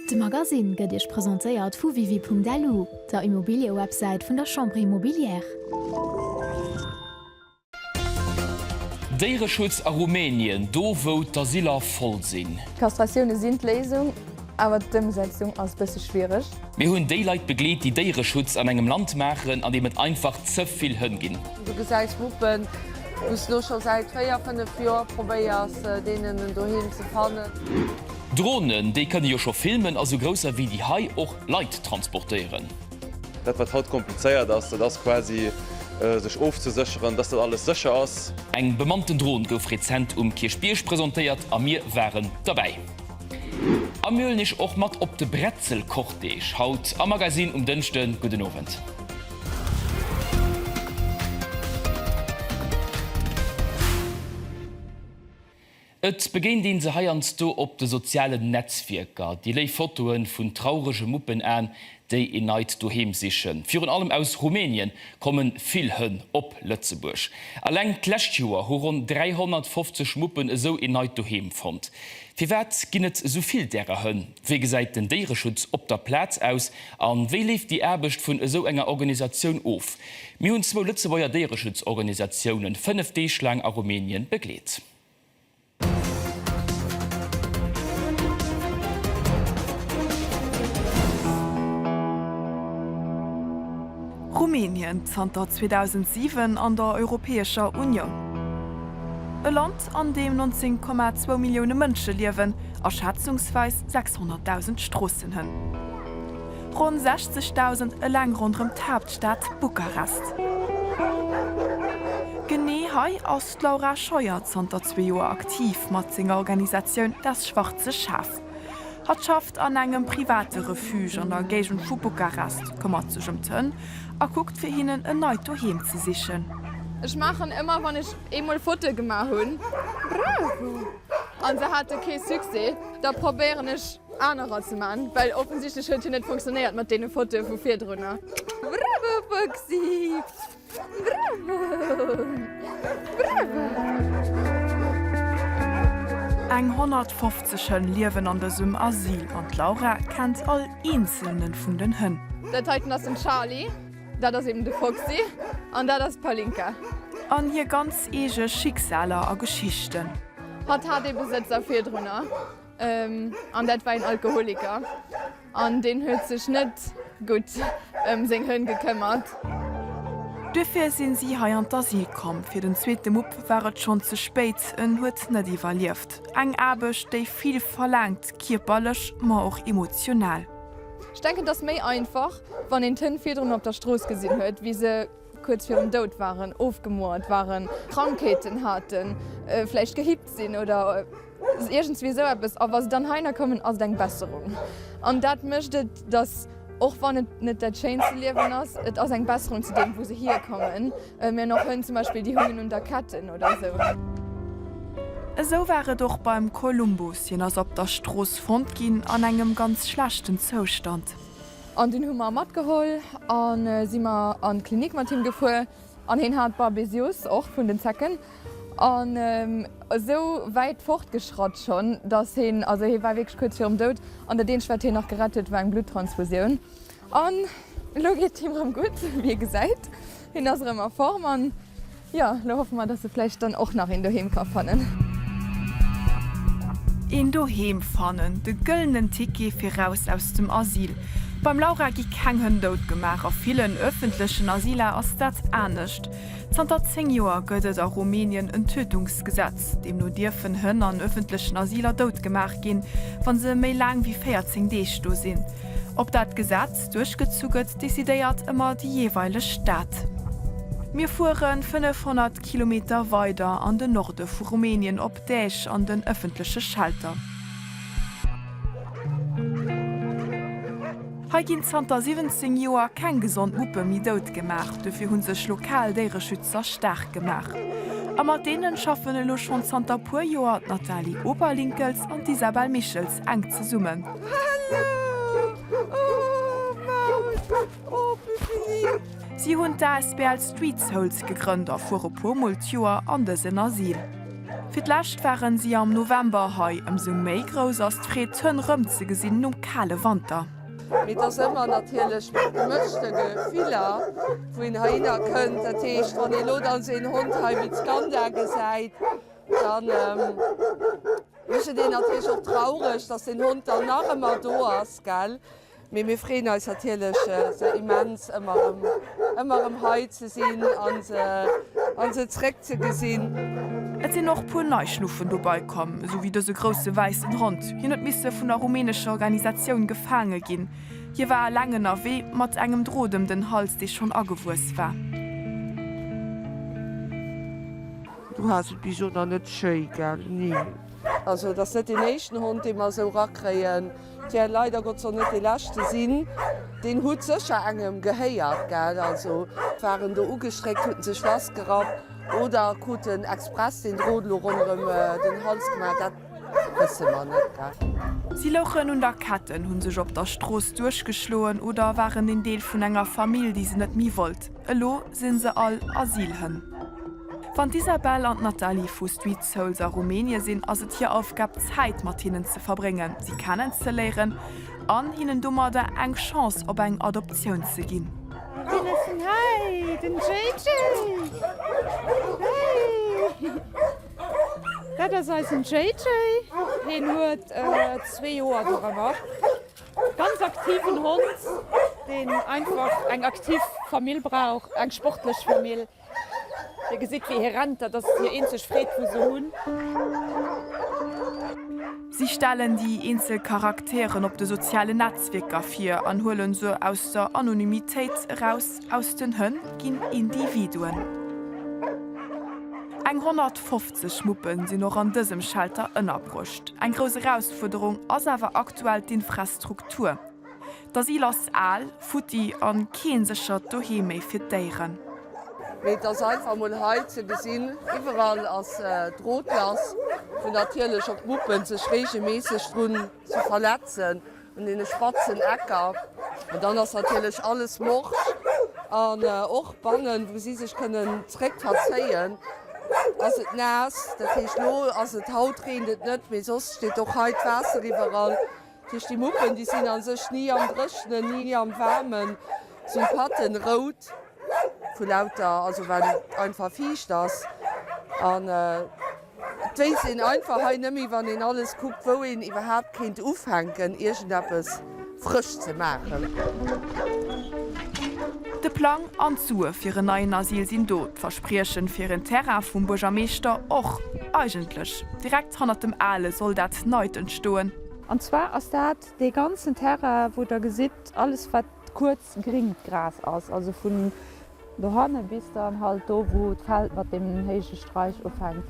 De Magasinn gëtt Iech presentéiert vu wiwi.lu, der Immobiliëwebsäit vun der Chambre Immobilière. Déiereschutz a Rumänien, do wou d'Asyler voll sinn. Kastratioune sinn d'Léisung, awer d'Ëmsetzung ass bësse schwiereg. Mir hunn déi Leit begleet, déi Déiereschutz an engem Land maachen, an deem et einfach ze vill Hënn ginn. Du gesäis Muppen, wou s lo scho säit 4, 5 Joer probéiers, deenen en Doheem ze fannen. Dronen, déi kënne jo scho filmen a sou grousser wéi déi hei och Leit transportéieren. Dat wat haut komplizéiert ass, dat ass quasi sech ofzesécheren, dass dat alles sécher ass. Eng bemannten Dron gouf rezent um Kierchbierg presentéiert a mir waren derbäi. A mir huelen iech och mat op de Bretzel-Cortège haut am Magazine um Dënschden. Gudden Owend. Et begéint een se heiansdo op de sozialen Netzwierker, déi léif Fotoe vun traurege Muppenaen, déi een neit Doheem sichen. Virun allem aus Rumänien komme vill Hënn op Lëtzebuerg. Eleng d'lescht Joer hu ronn 350 Muppen esou een neit Doheem fonnt. Firwat ginn et esou vill därer Hënn? Wéi gesäit den Déiereschutz op der Plaz aus? A wéi leeft déi Aarbecht vun esou enger Organisatioun of? Mir hunn zwou Lëtzebuerger Déiereschutzorganisatiounen 5 Deeg laang a Rumänien begleet. Rumänien, zanter 2007 an der Europäescher Unioun. E Land, an deem 19,2 Millioune Mënsche liewen a schätzungsweis 600.000 Stroossenhënn. Ronn 60.000 eleng ronderëm d'Haaptstad Bukarest. Genee hei ass d'Laura Scheuer zanter zwee Joer aktiv mat senger Organisatioun Das Schwarze Schaf. Hatt schafft an engem private Refuge an der Géigend vu Bukarest, këmmert sech ëm d'Hënn a kuckt fir hinnen en neit Doheem ze sichen. Ech maachen ëmmer wann ech eemol Fotoe gemaach hunn, bravo, an se hate kee Succès, da probéieren ech anerer ze man, well offensichtlech huet jo net funktionéiert mat deene Fotoe vu virdrunner. Bravo Foxy! Bravo! Bravo! Eng 150 Hënn liewen an dësem Asyl an d'Laura kennt all eenzelne vun den Hënn. Dat heiten ass den Charlie, dat ass eben de Foxy an dat ass d'Palinka. An hir ganz eege Schicksaler a Geschichten. Hatt hat ee Besëtzer virdrunner an dat war een Alkoholiker. An deen huet sech net gutt ëm seng Hënn gekëmmert. Duerfir sinn si hei an d'Asyl komm. Fir den zweete Mupp war et schonn ze spéit, en huet net iwwerlieft. Eng Aarbecht, déi vill verlaangt, kierperlech, ma och emotional. Ech denken, et ass méi einfach, wann een d'Hënn virdrun op der Strooss gesinn huet, wéi se kuerz virum Doud waren, ofgemoert waren, Krankheeten haten, vläicht gehippt sinn oder Iergendswéi esou eppes. A wa se dann heihinner kommen, ass et eng Besserung. An dat mécht et, datt, och wann et net dat schéinste Liewen ass, et ass eng Besserung zu deem, wou se hierkommen. Mir hunn och Hënn zum Beispill, déi hungen un der Ketten oder esou. Esou war et och beim Columbus. Hien ass op der Strooss fonnt ginn, an engem ganz schlechten Zoustand. An dunn hu mer e matgeholl a si mer an d'Klinik mat him gefuer. An hien hat Babesios, och vun den Zecken. An esou wäit fortgeschratt schonn, dass hien, also hie war wierklech kuerz virum Doud, an dat eenzegt wat hien nach gerett huet, war eng Bluttransfusioun. An elo geet et him erëm gutt, wéi ee gesäit. Hien ass erëm a Form an jo, elo hoffe mer, dass e vläicht dann och nach een Doheem ka fannen. Een Doheem fannen, de gëllenen Ticket fir raus aus dem Asyl. Beim Laura gi keng Hënn dout gemaach, a villen ëffentlechen Asyler ass dat anescht. Zanter 10 Joer gëtt et a Rumänien en Tötungsgesetz. Deemno dierfen Hënn an ëffentlechen Asyler dout gemaach ginn, wa se méi laang wéi 14 Deeg do sinn. Ob dat Gesetz duerchgezu gëtt, decidéiert ëmmer déi jeeweileg Stad. Mir fuere 500 Kilometer weider an den Norde vu Rumänien op Dej an den ëffentleche Shelter. Hei ginn zanter 17 Joer keng gesond Muppe méi dout gemaach. Dofir hu sech lokal Déiereschützer staark gemaach. A mat deenen schaffen elo schonn zanter puer Joer d'Nathalie Oberlinkels an d'Isabelle Michels enk zesummen. Si hunn d'ASBL Street Souls gegrënnt a fuere puer Mol d'Joer an dësen Asyl. Fir d'lescht waren si am November hei. Ëmsou méi grouss ass d'Freed d'Hënn rëmzegesinn nom kale Wanter. Mee et ass ëmmer natierlech mat gemëschte Gefiller, wou een heihinner kënnt. Dat heescht, wann ee lo dann esou een Hond hei wéi d'Skanda gesäit, dann mécht et een natierlech och traureg, dass deen Hond dann nach ëmmer do ass, gell. Mee mir freeën eis natierlech se immens ëmmer erëm ëmmer erëm hei ze sinn an se an se zréck ze gesinn. Et sinn och puer nei Schnuffen dobai komm, esou wéi dëse grousse wäissen Hond. Hien huet misse vun der rumänescher Organisatioun gefaange ginn. Hie war eleng ënnerwee, mat engem Drot ëm den Hals, dee schonn agewuess war. Du has et bis elo nach net schéi, gell? Nee. Also et ass net deen éischten Hond, dee mer esou rakréien. Et wäert leider Gottes och net dee leschte sinn. Deen hutt sécher engem gehéiert, gell? Also waren do ugestréckt, hutten sech lassgerappt oder kruten express deen Drot elo ronderëm den Hals gemaach, dat wësse mer net, gell? Si louchen un der Ketten, hu sech op der Strooss duerchgeschloen oder waren een Deel vun enger Famill, déi se net méi wollt. Elo si se all Asylhënn. Wann d'Isabelle an d'Nathalie vu Street Souls a Rumänie sinn, ass et hir Aufgab Zäit mat hinnen ze verbréngen, si kennenzeléieren an hinnen domadder eng Chance op eng Adoptioun ze ginn. Wien ass denn hei? Den JJ! Hey! Dat ass eisen JJ. Hien huet zwee Joer dorëmmer. Ganz aktiven Hond, deen einfach eng aktiv Famill brauch, eng sportlech Famill. Dir gesitt wéi hie rennt, dat ass hir eenzeg Freed wou se hunn. Si stellen déi eenzel Charakteren op de sozialen Netzwierker vir an huelen se aus der Anonymitéit eraus. Aus den Hënn ginn Individuen. Eng 150 Muppen sinn och an dësem Shelter ënnerbruecht. Eng grouss Erausfuerderung ass awer aktuell d'Infrastruktur. D'Asyl ass al, futti an keen séchert Doheem méi fir d'Déieren. Mee et ass einfach mol hei ze gesinn, iwwerall ass Drot lass, wou natierlech och d'Muppen sech regelméisseg drun ze verletzen un deene spatzen Ecker. An dann ass natierlech alles morsch an och bannen, wou si sech kënnen zréck verzéien, ass et naass. Dat heescht, lo ass et, haut reent et net, mee soss steet och hei d'Waasser iwwerall. Dat heescht, déi Muppen, déi sinn a sech ni am Dréchnen, ni am Waarmen, sinn d'Patten rout vu lauter, also well et einfach fiicht ass. An et wéisst een einfach hei net méi, wann een alles kuckt, wou een iwwerhaapt kéint ufänken, iergendeppes frësch ze maachen. De Plang an d'Sue fir en neien Asyl sinn do, d'Verspriechen fir en Terrain vum Buergermeeschter och. Eigentlech direkt hannert dem ale soll dat Neit entstoen. An zwar ass dat dee ganzen Terrain, wou Der gesitt, alles wat kuerz gringt Gras ass, also vun dohanne bis dann halt do, wou d'Feld mat deem héije Streich ufänkt.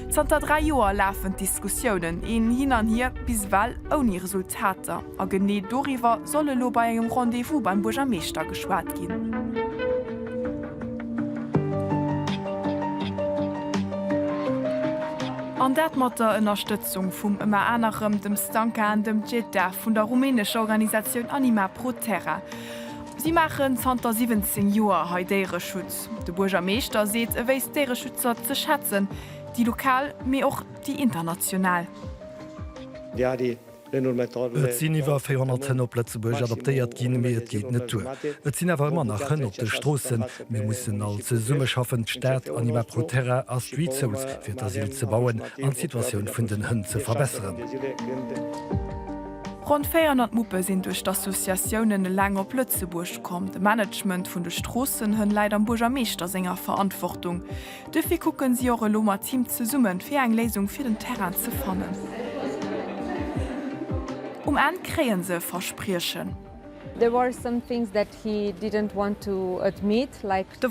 Zanter 3 Joer lafen d'Diskussiounen, een Hin an Hier, bis ewell ouni Resultater. A genee doriwwer soll elo bei engem Rendez-vous beim Buergermeeschter geschwat ginn. An dat mat der Ënnerstëtzung vum ëmmer anerem dem Stanka an dem Geta vun der rumänescher Organisatioun Anima Pro Terra. Si maachen zanter 17 Joer hei Déiereschutz. De Buergermeeschter seet e wéisst d'Déiereschützer ze schätzen, déi lokal, mee och déi international. Et sinn iwwer 400 Hënn op Lëtzebuerg adoptéiert ginn, mee et geet net duer. Et sinn awer ëmmer nach Hënn op de Stroossen. Mir mussen all zesummeschaffen, d'Stad, Anima Pro Terra a Street Souls, fir d'Asyl ze bauen an d'Situatioun vun den Hënn ze verbesseren. Ronn 400 Muppe sinn duerch d'Associatiounen eleng op Lëtzebuerg komm. De Management vun de Stroossenhënn läit am Buergermeeschter senger Verantwortung. Duerfir kucken si och elo mat him zesummen, fir eng Léisung fir den Terrain ze fannen. Um Enn kréien se e Verspriechen. Do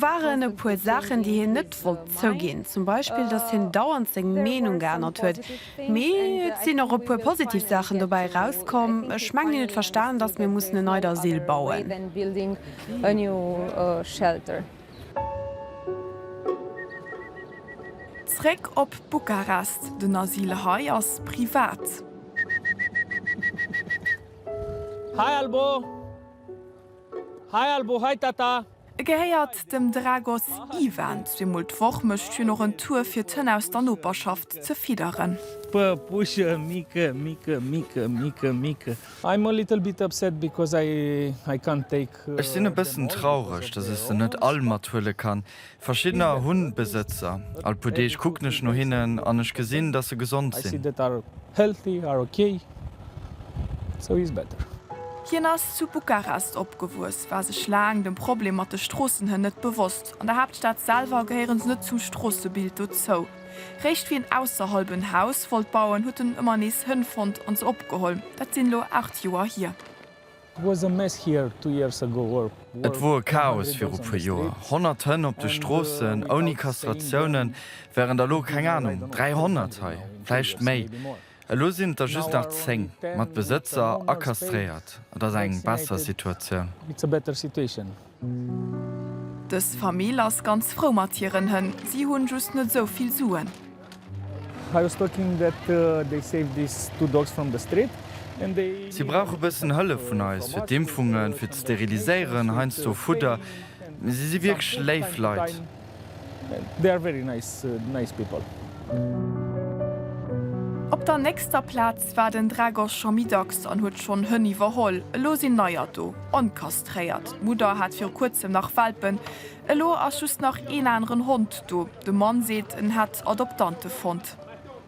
waren e puer Saachen, déi hien net wollt zouginn, zum Beispill, datt hien dauernd seng Meenung geännert huet. Mee et sinn och e puer positiv Saachen dobäi erauskomm. Ech mengen, hien huet verstan, datt mir mussen en neit Asyl bauen. Zréck op Bukarest, Den Asyl hei ass privat. Hi Albo! Hi Albo! Hi Tata! E gehéiert dem Dragos Ivan. Zweemol d'Woch mécht hien och en Tour fir d'Hënn aus der Noperschaft ze fidderen. Păpușă mică, mică, mică, mică, mică. I'm a little bit upset because I I can't take Ech sinn e bëssen traureg, dass ech se net all mathuele kann. Verschiddener hunn Besëtzer. All puer Deeg kucken ech no hinnen an ech gesinn, dass se gesond sinn. Hien ass zu Bukarest opgewuess, war sech laang dem Problem mat de Stroossenhënn net bewosst. An der Haaptstad selwer gehéieren se net zum Stroossebild dozou. Réischt wéi en ausserhalb en Haus wollt bauen, huet en ëmmer nees Hënn fonnt an se opgeholl. Dat sinn elo 8 Joer hier. Et wor e Chaos viru puer Joer. 100 Hënn op de Stroossen, ouni Kastratiounen, wären der elo, keng Anung, 300 hei, vläicht méi. Elo sinn et der just nach 10, mat Besëtzer a kastréiert. Et ass eng besser Situatioun. Dës Famill ass ganz frou mat hiren Hënn, si hunn just net esou vill Suen. Si brauche bëssen Hëllef vun eis, fir d'Impfungen, fir d'Steriliséieren, heiansdo Fudder. Mee si si wierklech léif Leit. Op der nächster Plaz war den Dragos scho méi dacks an huet schonn Hënn iwwerholl. Elo sinn neier do, onkastréiert. D'Mudder hat viru kuerzem nach Welpen. Elo ass just nach een aneren Hond do. De Mann seet, en hätt Adoptante fonnt.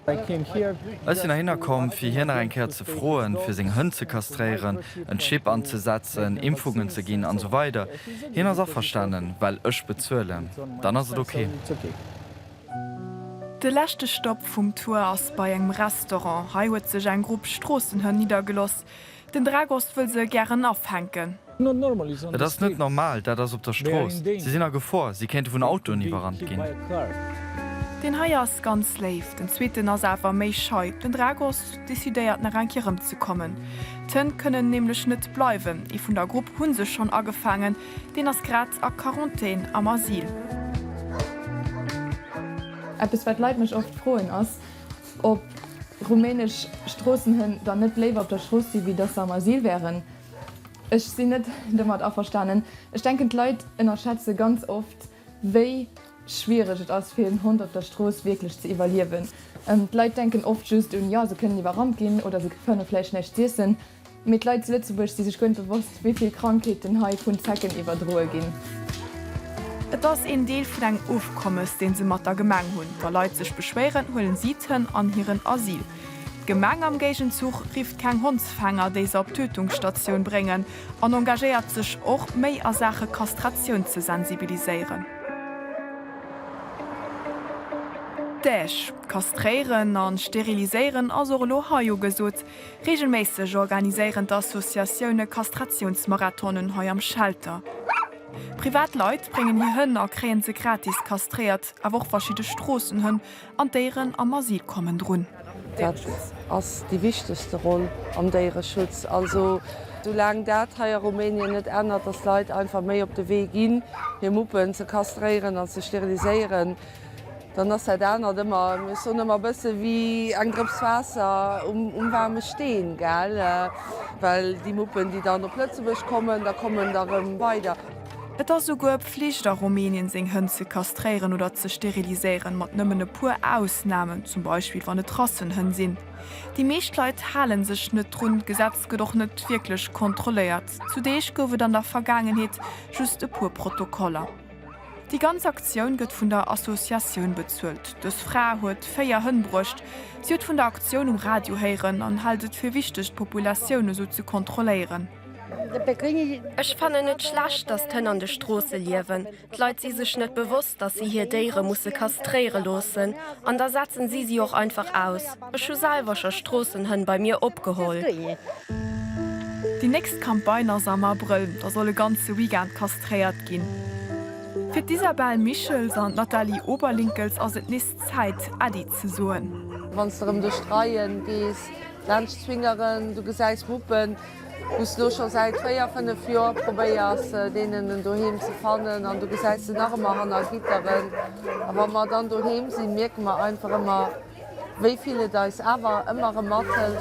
Ech sinn heihinner komm, fir hien nach eng Kéier ze froen, fir seng Hënn ze kastréieren, en Chip anzesetzen, Impfungen ze ginn an esou weider. Hien ass averstanen, well ech bezuelen. Dann ass et ok. De leschte Stopp vum Tour ass bei engem Restaurant. Hei huet sech eng Grupp Stroossenhënn niddergeloss. Den Dragos wëll se gären afänken. Et ass net normal, dat ass op der Strooss. Si sinn a Gefor, si kéinte vun Autoen iwwerrannt ginn. Deen hei ass ganz léif, den zweeten ass awer méi schei. Den Dragos decidéiert nach eng Kéier erëmzekommen. D'Hënn kënnen nämlech net bleiwen. Ee vun der Grupp hu se schonn agefaangen, deen ass grad a Quarantän am Asyl. Eppes wat d'Leit mech oft froen ass, ob rumänesch Stroossenhënn dann net léiwer op der Strooss si wéi dass se am Asyl wären. Ech sinn net domat averstanen. Ech denken d'Leit ënnerschätze ganz oft wéi schwiereg et ass fir en Hond op der Strooss wierklech ze iwwerliewen. D'Leit denken oft just un, jo se kënnen iwwerrannt ginn oder se fanne vläicht näischt z'iessen. Mee d'Leit zu Lëtzebuerg si sech guer net bewosst, wéi vill Krankheeten hei vun Zecken iwwerdroe ginn. Et ass een Deel vun engem Ofkommes, dee se mat der Gemeng hunn. Wa Leit sech beschwéieren, huelen si d'Hënn an hiren Asyl. D'Gemeng am Géigenzuch rifft keng Hondsfänger, déi se op d'Tötungsstatioun bréngen, an engagéiert sech och, méi a Saache Kastratioun ze sensibiliséieren. Däch. Kastréieren an steriliséieren ass och elo hei ugesot. Reegelméisseg organiséieren d'Associatioune Kastratiounsmarathonen hei am Shelter. Privat Leit bréngen hir Hënn a kréien se gratis kastréiert. Awer och verschidde Stroossenhënn an d'Déieren am Asyl kommen drun. Dat ass déi wichtegste Roll am Déiereschutz. Also soulaang dat hei a Rumänien net ännert, dass d'Leit einfach méi op de Wee ginn, hir Muppen ze kastréieren an ze steriliséieren, Dann ass dat anert ëmmer, ech soen ëmmer e bësse wéi eng Drëps Waasser um waarme Steen, gell? Well déi Muppen, déi dann op Lëtzebuerg kommen, da kommen der erëm weider. Et ass souguer Pflicht a Rumänien seng Hënn ze kastréieren oder ze steriliséieren, mat nëmmen e puer Ausnamen, zum Beispill wann et Rassenhënn sinn. Déi meescht Leit hale sech net drun, d'Gesetz gëtt och net wierklech kontrolléiert. Zu Deeg gouf et an der Vergaangenheet just e puer Protokoller. Déi ganz Aktioun gëtt vun der Associatioun bezuelt. Dës Fra huet 4 Hënn bruecht. Si huet vun der Aktioun um Radio héieren an hält et fir wichteg, d'Populatioun esou ze kontrolléieren. Ech fannen et schlecht, datt d'Hënn an de Stroosse liewen. D'Leit si sech net bewosst, datt si hir Déiere musse kastréiere loossen an da setzen si si och einfach aus. Ech hu selwer scho Stroossenhënn bei mir opgeholl. Déi nächst Campagne ass am Abrëll, da soll e ganze Weekend kastréiert ginn. Fir d'Isabelle Michels an d'Nathalie Oberlinkels ass et nees Zäit, Äddi ze soen. Wann s de erëm duerch d'Reien gees, laanscht d'Zwingeren, du gesäis Muppen, wou s de elo scho säit 4, 5 Joer probéiers, deenen en Doheem ze fannen an du gesäis se nach ëmmer hanner Gitteren. A wa mer dann doheem sinn, mierke mer einfach ëmmer, Wéi vill et eis awer ëmmer erëm mathëlt.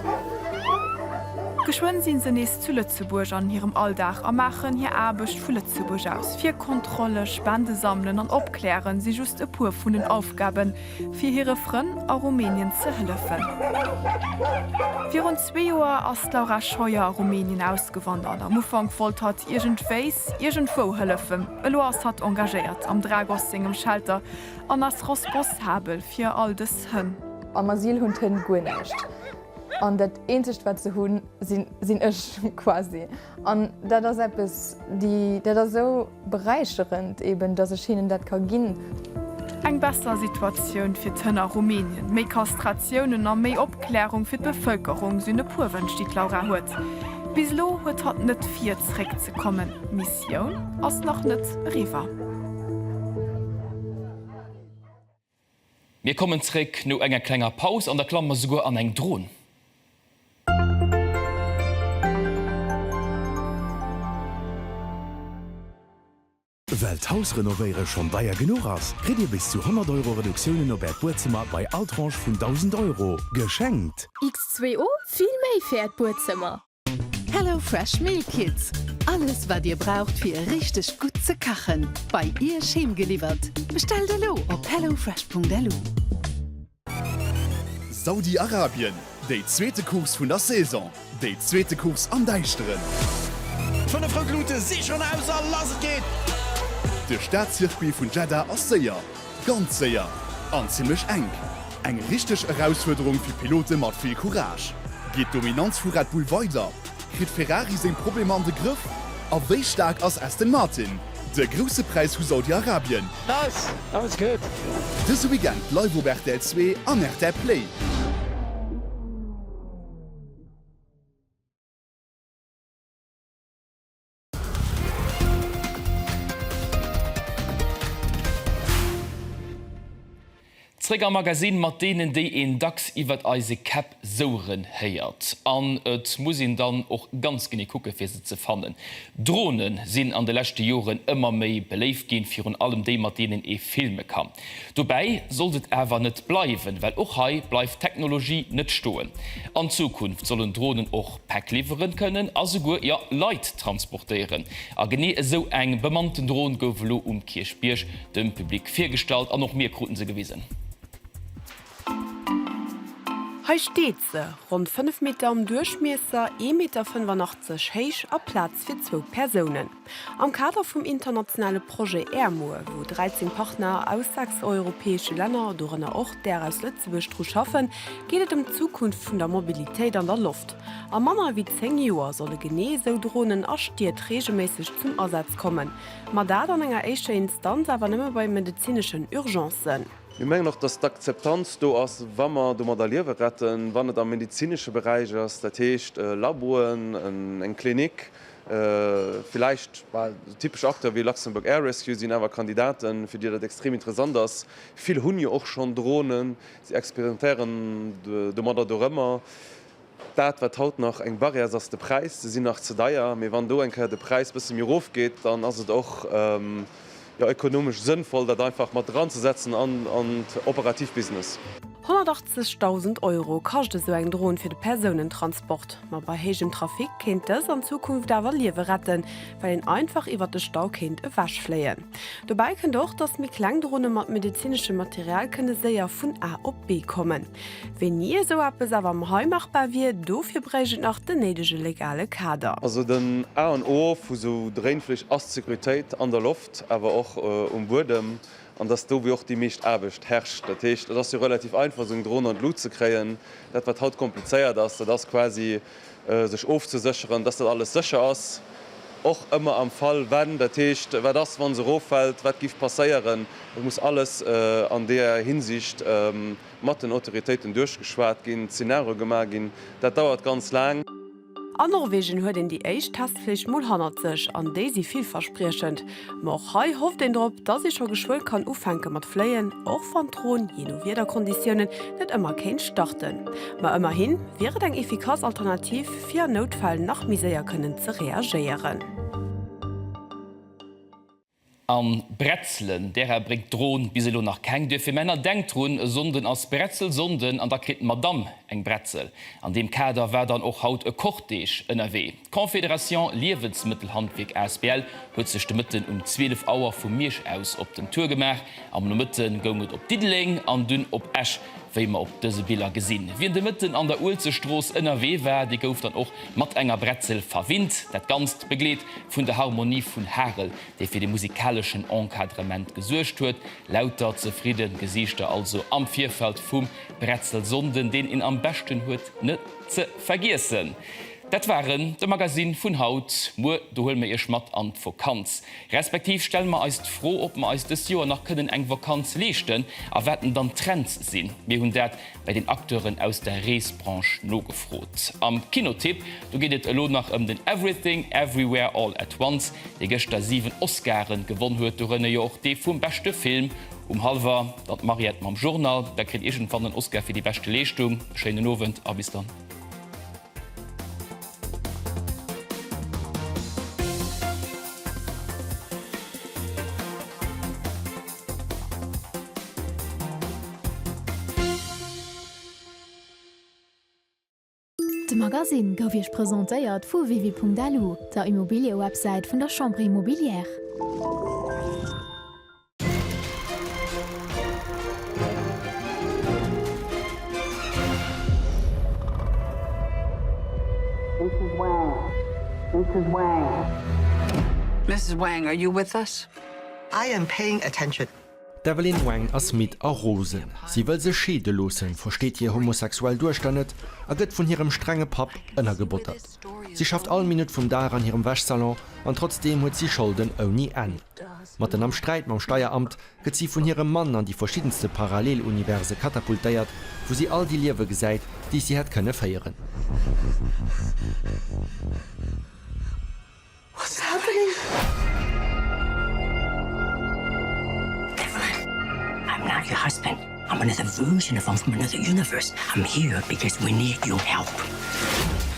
Geschwënn si se nees zu Lëtzebuerg an hirem Alldag a maachen hir Aarbecht vu Lëtzebuerg aus. Fir Kontrolle, Spende sammelen an opklären si just e puer vun den Aufgaben, fir hire Frënn a Rumänien ze hëllefen. Virun zwee Joer ass d'Laura Scheuer a Rumänien ausgewandert. Am Ufank wollt hatt iergendwéis, iergendwou hëllefen. Elo ass hatt engagéiert am Dragos sengem Shelter an ass responsabel fir all dës Hënn. Am Asyl hunn d'Hënn guer näischt. An dat eenzegt wat se hunn, sinn ech quasi. An dat ass eppes, déi, dat ass esou beräicherend eben, datt ech hinnen dat ka ginn. Eng besser Situatioun fir d'Hënn a Rumänien, méi Kastratiounen a méi Opklärung fir d'Bevëlkerung sinn e puer Wënsch, déi d'Laura huet. Bis elo huet hatt net vir, zeréckzekommen. D'Missioun ass nach net eriwwer. Mir kommen zréck no enger klenger Paus an da klamme mer souguer an eng Dron. Well d'Haus renovéiere schonn deier genuch ass, kritt Dir bis zu 100 Euro Reduktiounen op Äert Buedzëmmer bei all Tranche vun 1.000 Euro geschenkt! X2O, vill méi fir Äert Buedzëmmer! Hello Fresh Meal Kits, alles wat dir braucht fir richteg gutt ze kachen, bei iech heem geliwwert. Bestellt elo op hellofresh.lu. Saudi-Arabien, déi zweete Course vun der Saison, déi zweete Course am Däischteren. 5 rout Luute si schonn aus a lass et geet! De Stadcircuit vun Jeddah ass séier, Ganz séier an zimmlech enk. Eng richteg Erausfuerderung fir Pilote mat vill Courage. Geet d'Dominanz vu Red Bull weider? Kritt Ferrari seng Problemer an de Grëff? A wéi staark ass Aston Martin? De Grousse Präis vu Saudi-Arabien. Nice, that was good. Dëse Weekend live op rtl 2 an rtl Play. Zréck am Magasinn mat deenen, déi een dacks iwwert eise Käpp soueren héiert. An et muss een dann och ganz genee kucke fir se ze fannen. Drone sinn an de leschte Joren ëmmer méi beléift ginn, virun allem déi mat deenen ee filme kann. Dobäi sollt et awer net bleiwen, well och hei bleift d'Technologie net stoen. An Zukunft sollen Dronen och Päck liwweren kënnen a souguer, jo, Leit transportéieren. A genee esou eng bemannten Dron gouf elo um Kierchbierg dem Public virgestallt an och mir kruten se gewisen. Hei steet se, ronn 5 Meter am Duerchmiesser, 1,85 Meter héich a Plaz fir zwou Persounen. Am Kader vum internationale Projet AirMoore, wou 13 Partner aus 6 europäesche Länner, dorënner och där aus Lëtzebuerg, dru schaffen, geet et ëm d'Zukunft vun der Mobilitéit an der Loft. A manner ewéi 10 Joer solle genee esou Dronen a Stied reegelméisseg zum Asaz kommen. Ma dat an enger éischter Instanz awer nëmme bei medezineschen Urgencen. Mir mengen och, dass d'Akzeptanz do ass, wa mer domadder Liewe retten, wann et am medezinesche Beräich ass, dat heescht Laboen, eng Klinik, villäicht typesch Acteure wéi Luxembourg Air Rescue sinn awer Kandidaten, fir déi dat extrem interessant ass. Vill hunn jo och schonn Dronen, si experimentéieren domadder dorëmmer. Dat, wat haut nach eng Barrière ass, ass de Präis. Se sinn nach ze deier. Mee wann do eng Kéier de Präis bësse méi erofgeet, dann ass et och jo ökonomesch sënnvoll, dat einfach mat eranzesetzen an d'operativ Business. 180.000 Euro kascht esou eng Dron fir de Persounentransport. Ma bei héijem Trafic kéint dës an Zukunft awer Liewe retten, well een einfach iwwer de Stau kéint ewechfléien. Dobäi kënnt och, datt méi kleng Drone mat medezineschem Material kënne séier vun A op B kommen. Wéini esou eppes awer am hei machbar wier, dofir bréicht et nach den néidege legale Kader. Also den A an O vu sou Dréinflich ass d'Sécuritéit an der Loft, awer och um Buedem, an dass do wou och déi meescht Aarbecht herrscht. Dat heescht, et ass jo relativ einfach esou eng Dron an d'Lut ze kréien. Dat wat haut komplizéiert ass, dat ass quasi sech ofzesécheren, dass dat alles sécher ass, och ëmmer am Fall wenn, dat heescht, wat ass wa se eroffält, wat giff passéieren. Et muss alles an deeër Hinsicht mat den Autoritéiten duerchgeschwat ginn, Zeenario gemaach ginn. Dat dauert ganz laang. An Norwegen huet een déi éischt Testflich mol hannert sech an déi si villverspriechend. Ma och hei hofft een drop, dass ee scho geschwënn kann ufänke mat fléien, och wann d'Dron, jee no Wiederkonditiounen, net ëmmer kéint starten. Ma ëmmerhi wier et eng efficace Alternativ, fir an Noutfäll nach méi séier kënnen ze reagéieren. An Bretzelen, därer bréngt d'Dron bis elo nach keng. Duerfir Männer, denkt drun, e Sonnden ass Bretzelsonnden an da kritt d'Madame eng Bretzel. An deem Kader war dann och haut e Cortège ënnerwee. D'Confédération Liewensmëttelhandwierk asbl huet sech de Mëtten um 12 Auer vu Miersch aus op den Tour gemaach. Am Nomëtte goung et op Diddeleng an dunn op Esch, wéi mer op dëse Biller gesinn. Wien de Mëtten an der Uelzechtstrooss ënnerwee war, dee gouf dann och mat enger Bretzel verwinnt. Dat Ganzt begleet vun der Harmonie vun Harel, déi fir de musikaleschen Encadrement gesuergt huet. Lauter zefridde Gesiichter also am Virfeld vum Bretzelsonnden, deen een am beschten huet net ze vergiessen. Dat war en, de Magasinn vun haut. Muer, do huele mer iech mat an d'Vokanz. Respektiv stelle mer eis d'Fro, ob mer eis dëst Joer nach kënnen eng Vakanz leeschten a wat denn dann d'Trends sinn. Mir hunn dat bei den Acteuren aus der Reesbranche nogefrot. Am Kinotipp, do geet et elo nach ëm den Everything Everywhere All At Once, dee gëschter 7 Oscaren gewonn huet, dorënner jo och dee vum beschte Film. Um hallwer dann d'Mariette mam Journal, da kritt iergendwann den Oscar fir déi beschte Leeschtung. E schéinen Owend a bis dann. De Magasinn gouf Iech presentéiert vu wiwi.lu, der Immobiliëwebsäit vun der Chambre Immobilière. Mrs. Wang. Mrs. Wang. Mrs. Wang, are you with us? I am paying attention. D'Evelyn Wang ass midd a rosen. Si wëll sech scheede loossen, versteet hir homosexuell Duechter net a gëtt vun hirem strenge Papp ënnergebottert. Si schafft all Minutt vum Dag an hirem Wäschsalon an trotzdeem huet si Scholden ouni Enn. Matten am Sträit mam Steieramt gëtt si vun hirem Mann an déi verschiddenste Paralleluniverse katapultéiert, wou si all déi Liewe gesäit, déi si hätt kënne féieren. What's happening? Evelyn, I'm not your husband. I'm another version of him from another universe. I'm here because we need your help.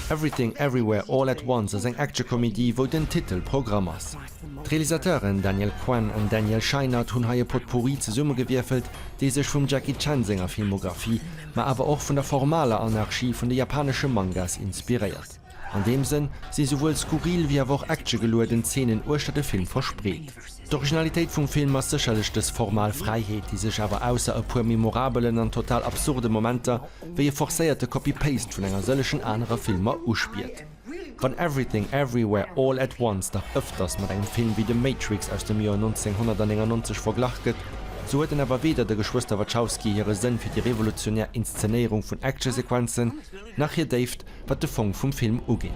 Everything Everywhere All At Once ass eng Actionkomedie, wou den Titel Programm ass. D'Realisateuren Daniel Kwan an Daniel Scheinert hunn hei e Potpourri zesummegewierfelt, dee sech vum Jackie Chan senger Filmographie, ma awer och vun der formaler Anarchie vun de japanesche Mangas inspiréiert. An deem Sënn si souwuel skurril wéi awer och actiongelueden Zeenen uechter de Film verspreet. D'Originalitéit vum Film ass sécherlech dës formal Fräiheet, déi sech awer ausser e puer memorabelen an total absurde Momenter wéi e forcéierte Copy-Paste vun enger sëllechen anerer Filmer uspiert. Wann Everything Everywhere All At Once dach ëfters mat engem Film wéi The Matrix aus dem Joer 1999 verglach gëtt, sou huet en awer weder der Geschwëster Wachowski hire Sënn fir déi revolutionär Inszenéierung vun Actionsequenzen, nach hir Déift wat de Fong vum Film ugeet.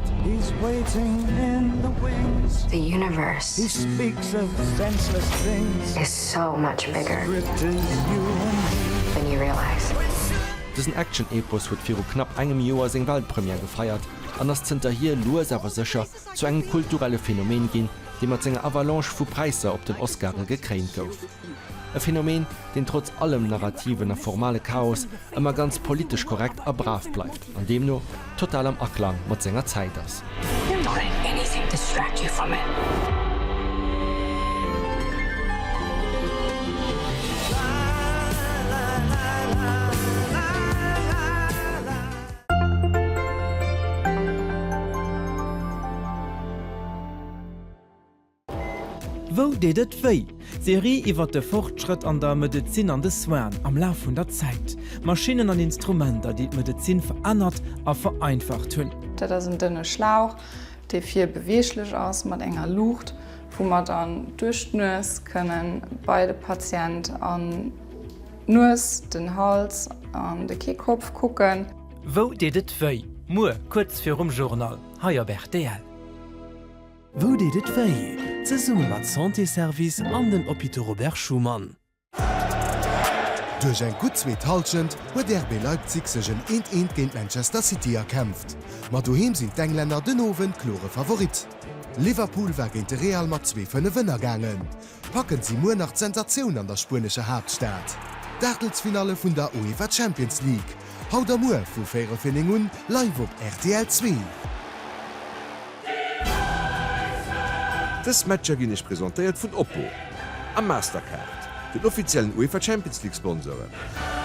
The universe is so much bigger than you realize. Dësen Action-Epos huet viru knapp engem Joer seng Weltpremière gefeiert an ass zënterhier lues awer sécher zu engem kulturelle Phänomen ginn, dee mat senger Avalanche vu Präisser op den Oscare gekréint gouf. E Phänomen, deen trotz allem narrativen a formale Chaos ëmmer ganz politesch korrekt a brav bleift an deemno total am Aklang mat senger Zäit ass. Don't let anything distract you from it. Wou deet et wéi? Serie iwwer de Fortschrëtt an der Medezin an de Soinen am Laf vun der Zäit. Maschinnen an Instrumenter, déi d'Medezin verännert a vereinfacht hunn. Dat ass en dënne Schlauch, dee vir beweeglech ass, mat enger Luucht, wou mer dann duerch d'Nues kënne bei de Patient an d'Nues, den Hals an de Kehlkopf kucken. Wou deet et wéi? Muer kuerz virum Journal hei op rtl. Wou deet et wéi? Zesumme mat Santé Service an den Hôpitaux Robert Schuman. Duerch eng gutt zweet Hallschent huet RB Leipzig sech en Eent Eent géint Manchester City erkämpft. Ma doheem sinn d'Englänner den Owend klore Favorit. Liverpool war géint de Real mat 2, 5 ënnergaangen. Packen si muer nach d'Sensatioun an der spuenescher Haaptstad? D'Aachtelsfinalle vun der UEFA Champions League, haut a muer vu véierel fir 9 un live op rtl 2. Dës Matcher ginn Iech presentéiert vun Oppo. A Mastercard, den offiziellen UEFA Champions League Sponsoren.